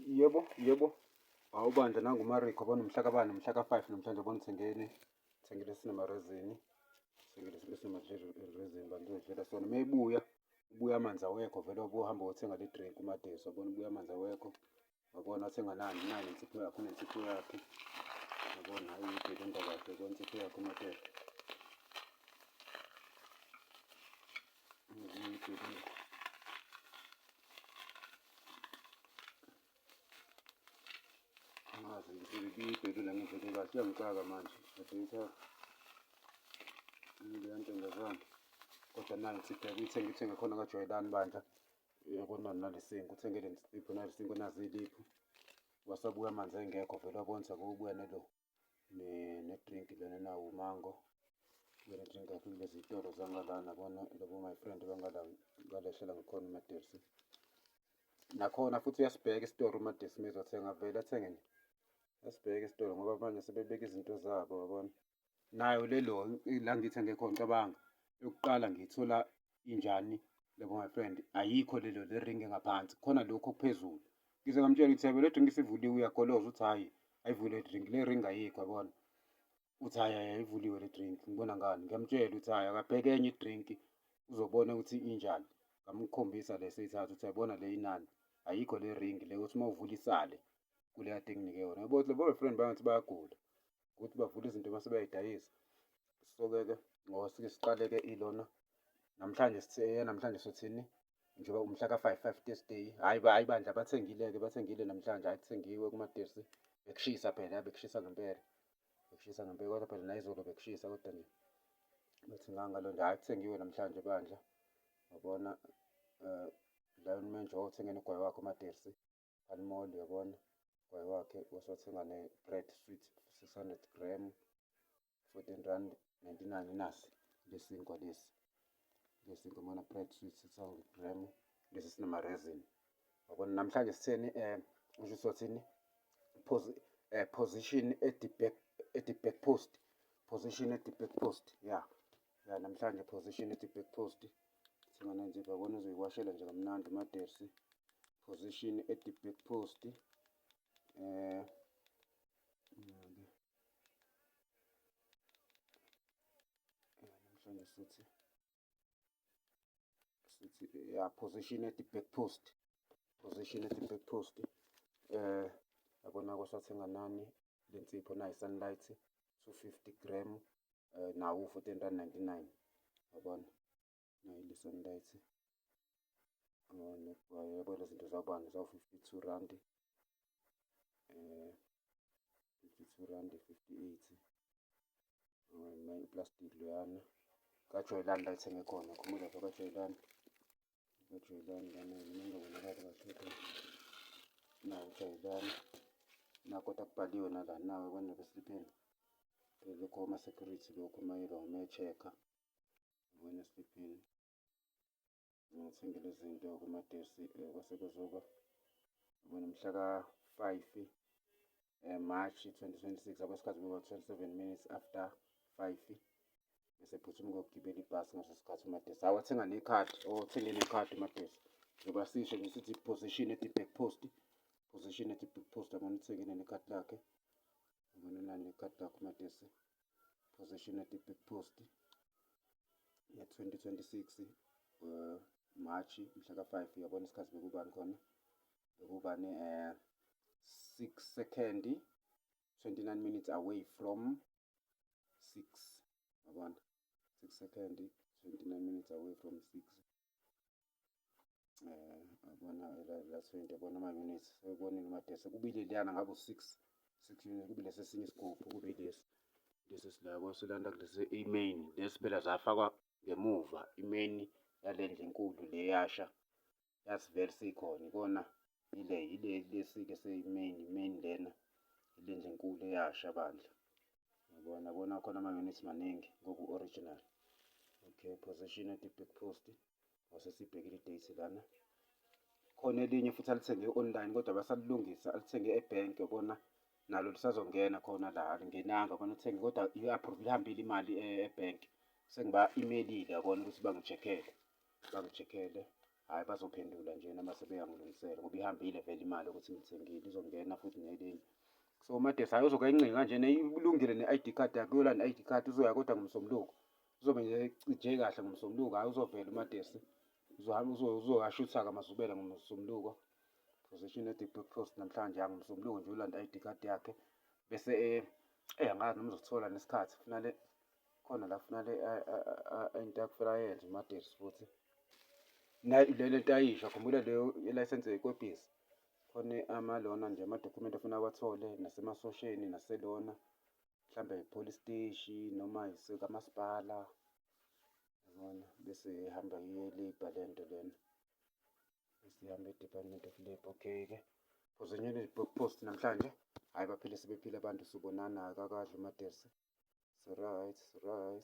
Yebo, yebo. Hawu bandla nangu uMariko yabona umhla kabani, umhla ka-five namhlanje yabona uthengeni. Uthengile sinama-resin. Uthengile sinama-resin bandla uzodlela sona. Uma ebuya, ubuya amanzi awekho vele wabuya uhamba wothenga le drink uMadeso yabona ubuya amanzi awekho. Wabona wathenga nani, nayi nensipho yakhe, unensipho yakhe. Yabona hhayi uyibhilunda kahle yabona insipho yakhe uMadeso. Uyibhilunda. Angazi ngibuyibhekile ngivele kahle iyangixaka manje data leya ntombazane kodwa nayo sibheke uyithenge ithenge khona kajwayelani bandla uyabona nalesinkwa uthenge le nsipho nalesinkwa nazi iliphu wasabuya amanzi engekho vele wabona ukuthi akubuya nelo ne-drink lena nawo umango ne drink yakhe kulezi zitolo zangalana bona labo my friend bangala ngalehlela ngikhona umadersi nakhona futhi uyasibheka isitori umadersi mezothenga vele athenge nje uyasibheka isitolo ngoba abanye sebebeka izinto zabo yabona nayo lelo la ngithenge khona cabanga yokuqala ngiyithola injani lebo my friend ayikho lelo le ring engaphansi khona lokho okuphezulu ngize ngamtshela ukuthi yebo le drink isivuliwe uyagoloza uthi hhayi ayivuliwe le drink le ring ayikho yabona uthi hhayi hhayi ayivuliwe le drink ngibona ngani ngiyamtshela ukuthi hhayi akabheke enye idrink uzobona ukuthi injani ngamkhombisa le seyithatha ukuthi yabona le inani ayikho le ring le uthi uma uvula isale kule kade nginike yona yabo labo boyfriend bangathi bayagula ukuthi bavule izinto mase bayayidayisa so-ke-ke ngoba sike siqale-ke ilona namhlanje sithe namhlanje sothini njengoba umhla ka-five five Thursday hhayi hhayi bandla bathengile-ke bathengile namhlanje hhayi kuthengiwe kumadesi bekushisa phela bekushisa ngempela bekushisa ngempela kodwa phela nayizolo bekushisa kodwa nje bathenganga lo nje hhayi kuthengiwe namhlanje bandla wabona um Lion Manjo uthenge nogwayi wakhe umadesi Animal uyabona ugwayi wakhe wasewathenga ne-bread sweet 600 gram 14 rand 99 nasi lesinkwa lesi lesinkwa mana bread sweet 600 gram lesi sinama-resin wabona namhlanje sitheni um usho sothini position at the back at the back post position at the back post ya ya namhlanje position at the back post thenga nanzipho yabona uzoyiwashela nje kamnandi umadersi position at the back post eh namhlanje sithi sithi ya position at the back post position at the back post eh yabona kwasathenga nani lensipho nayi sunlight 250 gram eh nawo 14 rand 99 yabona nayi le sunlight yabo lezi zinto zawubani zawu 52 rand eh 52 rand 58 plastic loyana kajwayelani la ithenge khona khumula lapha kajwayelani kajwayelani lana noma ngingabonakali kahle khona nawo ujwayelani nakho kodwa kubhaliwe nala nawe kwena beslipheni lokho ama-security lokhu mayelwa uma-check-a wena esliphini ngithengele izinto kumadesi kwase kuzoba yabona mhla ka-5 March 2026 yabo isikhathi bekuba 27 minutes after 5 bese phuthuma ukuyogibela ibhasi ngaleso sikhathi umadesi hawu wathenga nekhadi oh uthenge nekhadi umadesi njengoba sisho nje sithi position at the back post position at the back post yabona uthengile nekhadi lakhe yabona nani nekhadi lakhe umadesi position at the back post ya 2026 March mhla ka-5 uyabona isikhathi bekubani khona bekubani 6 second 29 minutes away from 6 yabona 6 second 29 minutes away from 6 eh yabona la 20 yabona ama units sebonile umadese kubili liyana ngabe u6 6 units kubile sesinye isigubhu kube lesi lesi silako silanda kulesi i-main lesi phela zafakwa ngemuva i-main yale ndlu enkulu le yasha yasivele sikhona ikona ile ile lesi-ke seyi-main main lena ile ndlu enkulu eyasha bandla yabona bona khona ama-units maningi ngoku-original okay position at the back post wasesibhekile i-date lana khona elinye futhi alithenge online kodwa basalilungisa alithenge ebhenki yabona nalo lisazongena khona la alingenanga yabona uthenge kodwa i-approve ihambile imali ebhenki sengiba-emailile yabona ukuthi bangi-check-ele bangi-check-ele. Hhayi, bazophendula nje noma sebeyangilungisela ngoba ihambile vele imali ukuthi ngithengile, izongena futhi nelinye. So uMadesi hhayi uzoke ayincinge kanjena, ilungile ne-I_D card yakhe, uyolanda i-I_D card, uzoya kodwa ngoMsombuluko. Uzobe nje ecije kahle ngoMsombuluko, hhayi uzovela uMadesi. Uzohamba uzoyashutha-ke amazubela ngoMsombuluko. Position at the back post namhlanje, ya ngoMsombuluko nje uyolanda i-I_D card yakhe. Bese eyi angazi noma uzosithola nesikhathi, kufanele khona la kufanele into akufanele ayenze uMadesi futhi. Le lento ayisho, khumbula leyo ilayisense yekepisi. Khona amalona nje amadokhumenti afuna awathole nasemasosheni naselona, mhlambe police steshi noma isekamasipala, yabona, bese ehamba iye e-labour le nto lena. Bese ihamba e-Department of Labour. Okay-ke, Position post namhlanje, hhayi baphile sebephila abantu, sobonana akakadli uMadesi. So right, so right.